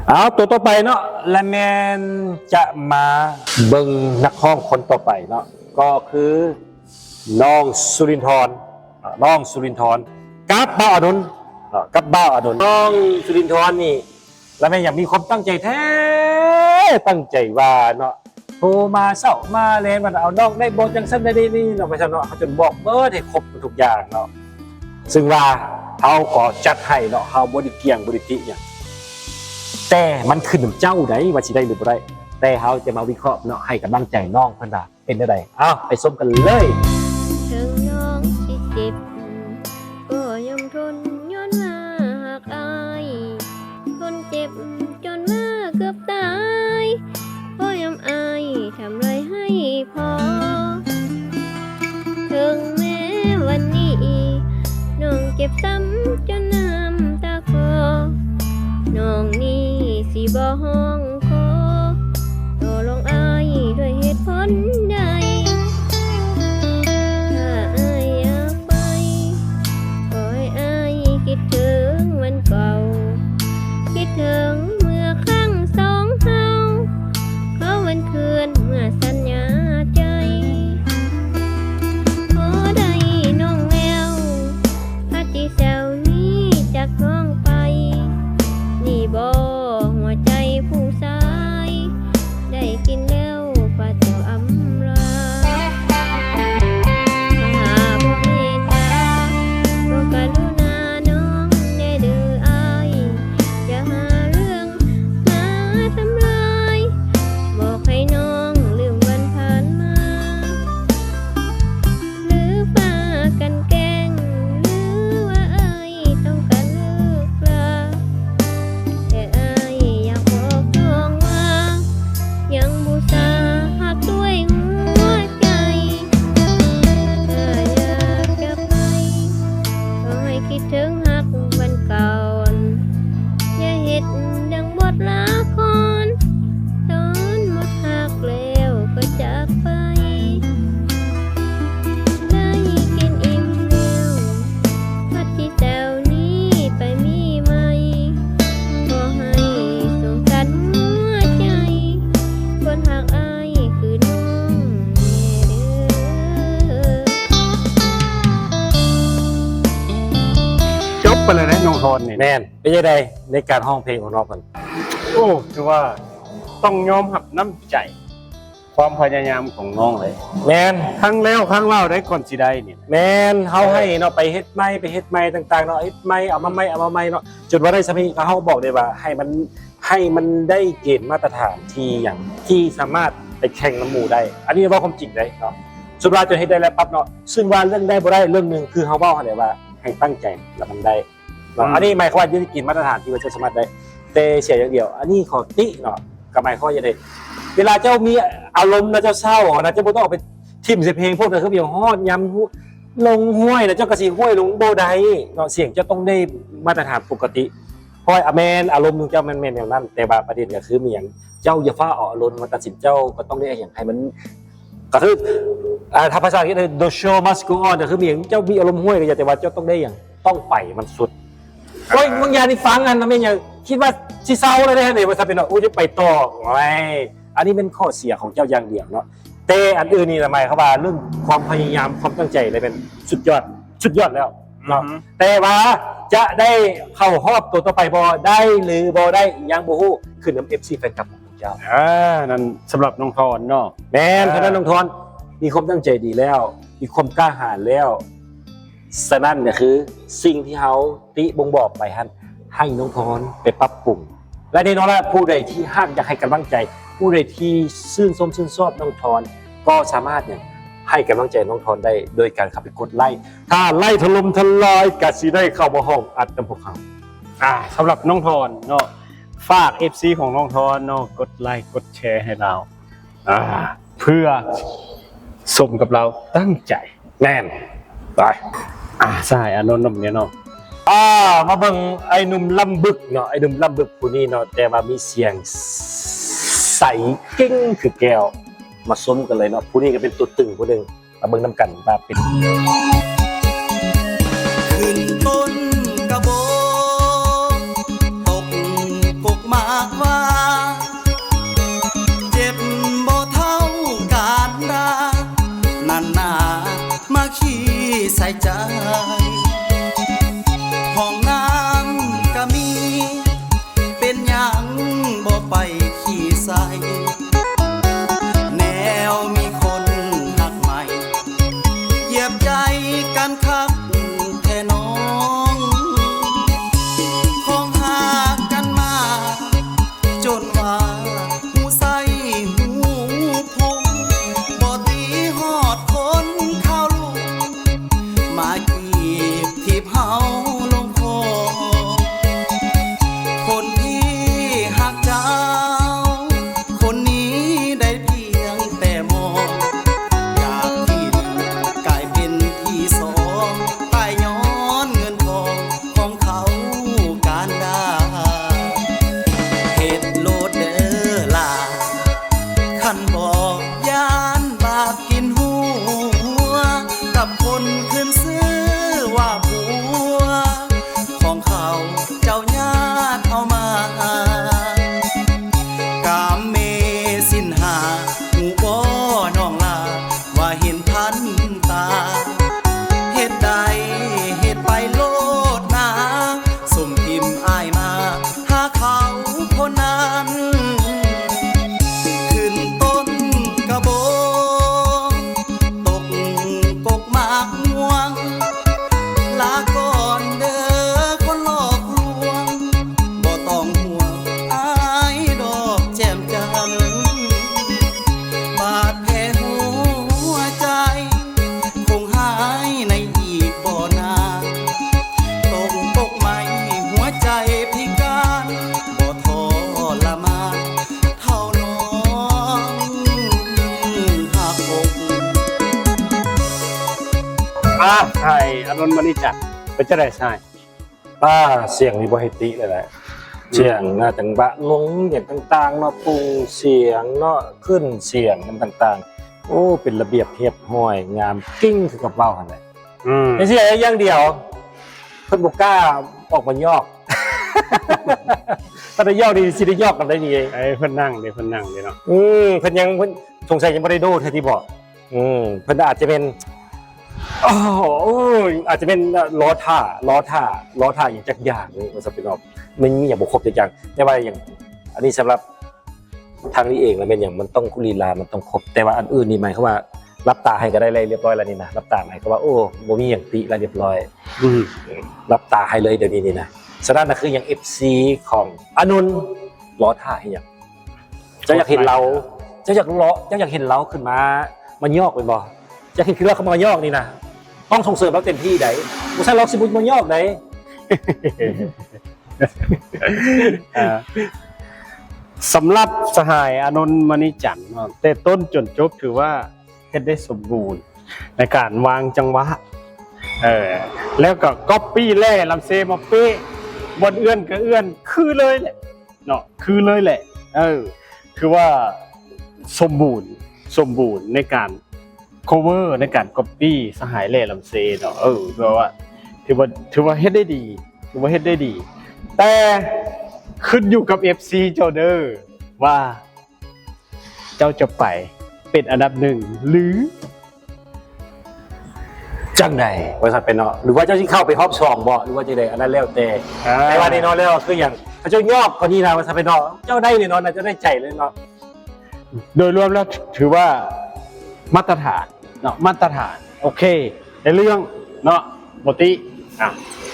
ເອົາ ຕົວຕໍ່ໄປເນາະ ລະແມ່ນຈະມາເບິ່ງນັກຮ້ອງຄົນຕໍ່ໄປເນາະ ກໍຄືນ້ອງສຸລິນທອນ ເນາະ ນ້ອງສຸລິນທອນກັບບ່າວອານົນເນາະ ກັບບ່າວອານົນ. ນ້ອງສຸລິນທອນນີ້ ລະແມ່ນຫຍັງ ມີຄວາມຕັ້ງໃຈແທ້ ຕັ້ງໃຈວ່າເນາະ ໂທມາເຊົ້າມາແລງ ວ່າເອົານ້ອງໄດ້ບໍ່ ຈັ່ງຊັ້ນໄດ້ນີ້ເນາະ ວ່າຊັ້ນເນາະ ເຂົາຈົນບອກເບິດໃຫ້ຄົບທຸກຢ່າງເນາະ. ຊຶ່ງວ່າເຮົາກໍຈັດໃຫ້ເນາະ ເຮົາບໍ່ໄດ້ກຽງ ບໍ່ໄດ້ຕິຫຍັງ ແຕ່ມັນຂຶ້ນນຳເຈົ້າໃດ ວ່າຊິໄດ້ຫຼືບໍ່ໄດ້. ແຕ່ເຮົາຈະມາວິເຄາະເນາະ ໃຫ້ກຳລັງໃຈນ້ອງເພິ່ນວ່າເປັນແນວໃດ. ເອົາ ໄປຊົມກັນເລີຍ. ເຖິງນ້ອງຊິເຈັບ ກໍຍອມທົນ ຍ້ອນວ່າຮັກອ້າຍ ທົນເຈັບຈົນວ່າເກືອບຕາຍ ກໍຍອມອ້າຍທຳລາຍໃຫ້ພໍ. ເຖິງແມ້ວັນນີ້ ນ້ອງເຈັບຊ້ຳຈົນນ້ຳຕາຄໍ ນ້ອງນີ້ຊິບໍ່ຮ້ອງຂໍ ຕໍ່ລອງອ້າຍດ້ວຍເຫດຜົນໃດ? ຖ້າອ້າຍຢາກໄປ ຂໍໃຫ້ອ້າຍຄິດເຖິງວັນເກົ່າ ຄິດເຖິງເມື່ອຄັ້ງສອງເຮົາ ເຂົາວັນເຄື່ອນເມື່ອສັນຍາໃຈ. ພໍໄດ້ນ້ອງແລ້ວ ພັດຊິແຊວໜີຈາກນ້ອງໄປ ນີ້ບໍ່ຫົວໃຈຜູ້ຊາຍ ໄດ້ກິນແລ້ວປາເຈົ້າອຳລາ. ຖ້າບໍ່ເມດຕາ ກໍກະລຸນານ້ອງແດ່ເດີອ້າຍ ຢ່າຫາເລື່ອງມາທຳລາຍ ບອກໃຫ້ນ້ອງລືມວັນຜ່ານມາ ຫຼືພາກັນແກ້ງ ຫຼືວ່າອ້າຍຕ້ອງການເລີກລາ ແຕ່ອ້າຍຢາກບອກນ້ອງວ່າ ຍັງບູຊາຮັກດ້ວຍຫົວໃຈ ຖ້າຢາກຈະໄປ ຂໍໃຫ້ຄິດເຖິງຮັກວັນກ່ອນ ຢ່າເຮັດດັ່ງບົດລະຄອນ ຕອນໝົດຮັກແລ້ວກໍຈາກໄປ ໄດ້ກິນອີ່ມແລ້ວ ພັດຊິແຊວໜີໄປມີໃໝ່ ຂໍໃຫ້ສົມກັນຫົວໃຈ ຄົນຮັກອ້າຍຄືນ້ອງແດ່ເດີ. ຈົບໄປແລ້ວເດ້ນ້ອງທອນນີ້. ແມ່ນ. ເປັນຈັ່ງໃດໃນການຮ້ອງເພງຂອງນ້ອງເພິ່ນ? ໂອ້ ຖືວ່າຕ້ອງຍອມຮັບນ້ຳໃຈ ຄວາມພະຍາຍາມຂອງນ້ອງເລີຍ. ແມ່ນ. ຄັ້ງແລ້ວຄັ້ງເລົ່າໄດ້ ກ່ອນຊິໄດ້ນີ້. ແມ່ນ. ເຮົາໃຫ້ເນາະ ໄປເຮັດໃໝ່ ໄປເຮັດໃໝ່ຕ່າງໆເນາະ ເຮັດໃໝ່ ເອົາມາໃໝ່ ເອົາມາໃໝ່ເນາະ ຈົນວ່າໄດ້ສ່ຳນີ້ ກໍເຮົາບອກໄດ້ວ່າ ໃຫ້ມັນ ໃຫ້ມັນໄດ້ເກນມາດຕະຖານທີ່ຫຍັງ ທີ່ສາມາດໄປແຂ່ງນຳໝູ່ໄດ້. ອັນນີ້ເວົ້າຄວາມຈິງເດ້ເນາະ ສົມມຸດວ່າເຈົ້າເຮັດໄດ້ແລ້ວປັບເນາະ ຊຶ່ງວ່າເລື່ອງໄດ້ບໍ່ໄດ້ ເລື່ອງໜຶ່ງ ຄືເຮົາເວົ້າຫັ້ນແຫຼະວ່າ ໃຫ້ຕັ້ງໃຈແລ້ວມັນໄດ້ ເນາະ ອືມ ອັນນີ້ໝາຍຄວາມວ່າຢູ່ໃນເກນມາດຕະຖານທີ່ວ່າເຈົ້າສາມາດໄດ້ ແຕ່ເສຍຢ່າງດຽວ ອັນນີ້ຂໍຕິເນາະ ກໍໝາຍຄວາມວ່າຈັ່ງໃດ ເວລາເຈົ້າມີອາລົມນະ ເຈົ້າເສົ້ານະ ເຈົ້າບໍ່ຕ້ອງເອົາໄປຖິ້ມໃສ່ເພງ ພວກນັ້ນຄືມີຮອດຍາມລົງຫ້ວຍນະ ເຈົ້າກໍຊິຫ້ວຍລົງບໍ່ໄດ້ເນາະ ສຽງເຈົ້າຕ້ອງໄດ້ມາດຕະຖານປົກກະຕິ ເພາະວ່າ ອາ ແມ່ນ ອາລົມຂອງເຈົ້າມັນແມ່ນແນວນັ້ນ ແຕ່ວ່າປະເດັນກໍຄືມີຫຍັງ ເຈົ້າຢ່າຟ້າວເອົາອາລົມມາຕັດສິນ ເຈົ້າກໍຕ້ອງໄດ້ຫຍັງໃຫ້ມັນ ກໍຄື ອາ ຖ້າພາສາອັງກິດ The show must go on ກໍຄືມີຫຍັງ ເຈົ້າມີອາລົມຫ້ວຍກໍຢ່າ ແຕ່ວ່າເຈົ້າຕ້ອງໄດ້ຫຍັງ ຕ້ອງໄປໃຫ້ມັນສຸດ. ໂອ້ຍ ບາງຢ່າງນີ້ຟັງຫັ້ນນະແມ່ນຫຍັງ ຄິດວ່າຊິເຊົາແລ້ວເດ້ ວ່າຖ້າເປັນວ່າ ໂອ້ຍ ຈະໄປຕໍ່ ໂອ້ຍ ອັນນີ້ແມ່ນຂໍ້ເສຍຂອງເຈົ້າຢ່າງດຽວເນາະ ແຕ່ອັນອື່ນນີ້ນະ ໝາຍຄວາມວ່າເລື່ອງຄວາມພະຍາຍາມ ຄວາມຕັ້ງໃຈນີ້ແມ່ນສຸດຍອດ ສຸດຍອດແລ້ວເນາະ ອືຮຶ ແຕ່ວ່າຈະໄດ້ເຂົ້າຮອບໂຕຕໍ່ໄປບໍ່ ໄດ້ຫຼືບໍ່ໄດ້ ຍັງບໍ່ຮູ້ ຂຶ້ນນຳເອັຟຊີແຟນຄລັບ ເຈົ້າ ອ່າ ນັ້ນສຳລັບນ້ອງທອນເນາະ ແມ່ນ ອ່າ ເທົ່ານັ້ນ ນ້ອງທອນມີຄວາມຕັ້ງໃຈດີແລ້ວ ມີຄວາມກ້າຫານແລ້ວ ສະນັ້ນກໍຄືສິ່ງທີ່ເຮົາຕິບົ່ງບອກໄປຫັ້ນ ໃຫ້ນ້ອງທອນໄປປັບປຸງ ແລະ ແນ່ນອນວ່າຜູ້ໃດທີ່ຮັກ ຢາກໃຫ້ກຳລັງໃຈ ຜູ້ໃດທີ່ຊື່ນຊົມຊື່ນຊອບນ້ອງທອນ ກໍສາມາດຫຍັງ ໃຫ້ກຳລັງໃຈນ້ອງທອນໄດ້ ໂດຍການເຂົ້າໄປກົດໄລ້ ຖ້າໄລ້ຖະຫຼົ່ມທະລາຍ ກໍຊິໄດ້ເຂົ້າມາຫ້ອງອັດນຳພວກເຮົາ. ອ່າ ສຳລັບນ້ອງທອນເນາະ ຝາກເອັຟຊີຂອງນ້ອງທອນເນາະ ກົດໄລ້ກົດແຊໃຫ້ລາວ ອ່າ ເພື່ອສົມກັບລາວຕັ້ງໃຈ. ແມ່ນ ໄປ ອ່າ ສະຫາຍອານົນນຳແນ່ເນາະ ອ່າ ມາເບິ່ງໄອ້ໜຸ່ມລຳບຶກເນາະ ໄອ້ໜຸ່ມລຳບຶກຜູ້ນີ້ເນາະ ແຕ່ວ່າມີສຽງໃສເກັ່ງຄືແກ້ວ ມາຊົມກັນເລີຍເນາະ ຜູ້ນີ້ກໍເປັນຕົວຕຶງຜູ້ໜຶ່ງ ມາເບິ່ງນຳກັນວ່າເປັນ ຂຶ້ນຕົ້ນກະບອກ ຕົກກົກໝາກ ວ່າເຈັບບໍ່ເທົ່າການດ່າ ນັ້ນນາມາຂີ້ໃສ່ໃຈ. ຫ້ອງນ້ຳກະມີ ເປັນຫຍັງບໍ່ໄປຂີ້ໃສ່ ແນວມີຄົນຮັກໃໝ່ ຢຽບໃຈກັນຄັກແທ້ນ້ອງ ຂອງຫາກກັນມາ ຈົນວ່າຮູ້ໄສ້ຮູ້ພຸງ ບໍ່ຕີຮອດຄົນຂ່າວລູກ ມາຈີບຖີບເຮົາລົງຄໍ. ຄົນທີ່ຮັກເຈົ້າ ຄົນນີ້ໄດ້ພຽງແຕ່ມອງ ຈາກທີ່ໜຶ່ງກາຍເປັນທີ່ສອງ ຕາຍຍ້ອນເງິນທອງຂອງເຂົາການດາ. ເຮັດໂລດເດີຫຼ້າ ຄັນບອກຢ້ານບາບກິນຫົວ ກັບຄົນຂຶ້ນຊື່ວ່າຜົວ ຂອງເຂົາເຈົ້າຍາດເອົາມາ ກາມເມສິນຫ້າ ຮູ້ບໍ່ນ້ອງຫຼ້າ ວ່າເຫັນທັນຕາ ເຮັດໃດເຮັດໄປໂລດນາ ສົມຖິ້ມອ້າຍມາ ຫາເຂົາຄົນນັ້ນ ຂຶ້ນຕົ້ນກະບົງ ຕົກກົກໝາກມ່ວງ ລາກ່ອນເດີຄົນຫຼອກລວງ ບໍ່ຕ້ອງຫ່ວງອ້າຍດອກແຈ່ມຈັນ ບາດແຜຫົວໃຈ ຄົງຫາຍໃນອີກບໍ່ນານ ຕົກປົກໄໝຫົວໃຈພິການ ບໍ່ທໍລະມານເທົ່ານ້ອງຮັກອົກ. ອ່າ ອ້າຍອານົນ ມະນີຈັນ ເປັນຈັ່ງໃດຊາຍ? ປ້າ ສຽງນີ້ບໍ່ໃຫ້ຕິເລີຍແຫຼະ ອືມ ສຽງນະ ຈັງຫວະລົງຫຍັງຕ່າງໆເນາະ ປຸງສຽງເນາະ ຂຶ້ນສຽງນຳຕ່າງໆ ໂອ້ ເປັນລະບຽບຮຽບຮ້ອຍ ງາມກິ້ງຄືກັບເວົ້າຫັ້ນແຫຼະ ອືມ ແຕ່ເສຍຢ່າງດຽວ ເພິ່ນບໍ່ກ້າອອກມາຍອກ ຖ້າໄດ້ຍອກນີ້ຊິໄດ້ຍອກກັນໄດ້ນີ້ ເອີ ເພິ່ນນັ່ງເດ້ ເພິ່ນນັ່ງເດ້ເນາະ ອືມ ເພິ່ນຍັງ ເພິ່ນສົງໄສຍັງບໍ່ໄດ້ໂດດເທື່ອຕິບໍ ອືມ ເພິ່ນອາດຈະແມ່ນ ໂອ້ຍ ອາດຈະແມ່ນລໍຖ້າ ລໍຖ້າ ລໍຖ້າຫຍັງຈັກຢ່າງນີ້ວ່າຊັ້ນເປັນອອກ ມັນມີຫຍັງບໍ່ຄົບຈັກຢ່າງ ແຕ່ວ່າຫຍັງ ອັນນີ້ສຳລັບທາງນີ້ເອງລະແມ່ນຫຍັງ ມັນຕ້ອງ ລີລາມັນຕ້ອງຄົບ ແຕ່ວ່າອັນອື່ນນີ້ໝາຍຄວາມວ່າ ຫຼັບຕາໃຫ້ກໍໄດ້ລະ ຮຽບຮ້ອຍລະນີ້ນະ ຫຼັບຕາໝາຍຄວາມວ່າ ໂອ້ ບໍ່ມີຫຍັງຕິລະ ຮຽບຮ້ອຍ ອືມ ຫຼັບຕາໃຫ້ເລີຍດຽວນີ້ນີ້ນະ ສະນັ້ນນະ ຄືຫຍັງ ເອັຟຊີ ຂອງອານົນ ລໍຖ້າເຮັດຫຍັງ? ເຈົ້າຢາກເຫັນລາວ ເຈົ້າຢາກເລາະ ເຈົ້າຢາກເຫັນລາວຂຶ້ນມາ ມາຍອກແມ່ນບໍ່? ຢາກເຫັນຄືລາວເຂົ້າມາຍອກນີ້ນະ ຕ້ອງສົ່ງເສີມລາວເຕັມທີ່ໃດ໋ ບໍ່ຊັ້ນລາວຊິບໍ່ມາຍອກໃດ໋. ເອີ ສຳລັບສະຫາຍອານົນ ມະນີຈັນເນາະ ແຕ່ຕົ້ນຈົນຈົບຖືວ່າເຮັດໄດ້ສົມບູນໃນການວາງຈັງຫວະ ເອີ ແລ້ວກໍກັອບປີ້ແຫຼ້ລຳເຊມາເປະ ບ່ອນເອື້ອນກໍເອື້ອນ ຄືເລີຍແຫຼະ ເນາະ ຄືເລີຍແຫຼະ ເອີ ຖືວ່າສົມບູນ ສົມບູນໃນການ cover ໃນການ copy ສະຫາຍແຫຼ້ລຳເຊເນາະ ເອີ ຖືວ່າ ຖືວ່າ ຖືວ່າເຮັດໄດ້ດີ ຖືວ່າເຮັດໄດ້ດີ ແຕ່ຂຶ້ນຢູ່ກັບ ເອັຟຊີ ເຈົ້າເດີ ວ່າເຈົ້າຈະໄປເປັນອັນດັບໜຶ່ງ ຫຼື ຈັ່ງໃດ ວ່າຊັ້ນໄປເນາະ ຫຼືວ່າເຈົ້າຊິເຂົ້າໄປຮອບສອງບໍ ຫຼືວ່າຈັ່ງໃດ ອັນນັ້ນແລ້ວແຕ່ ອ່າ ແຕ່ວ່າແນ່ນອນແລ້ວຄືຫຍັງ ເຂົາເຈົ້າຍອກກວ່ານີ້ນະ ວ່າຊັ້ນໄປເນາະ ເຈົ້າໄດ້ແນ່ນອນນະ ເຈົ້າໄດ້ໃຈເລີຍເນາະ ໂດຍລວມແລ້ວຖືວ່າມາດຕະຖານເນາະ ມາດຕະຖານ ໂອເຄ ໃນເລື່ອງເນາະ ບໍ່ຕິ ອ່າ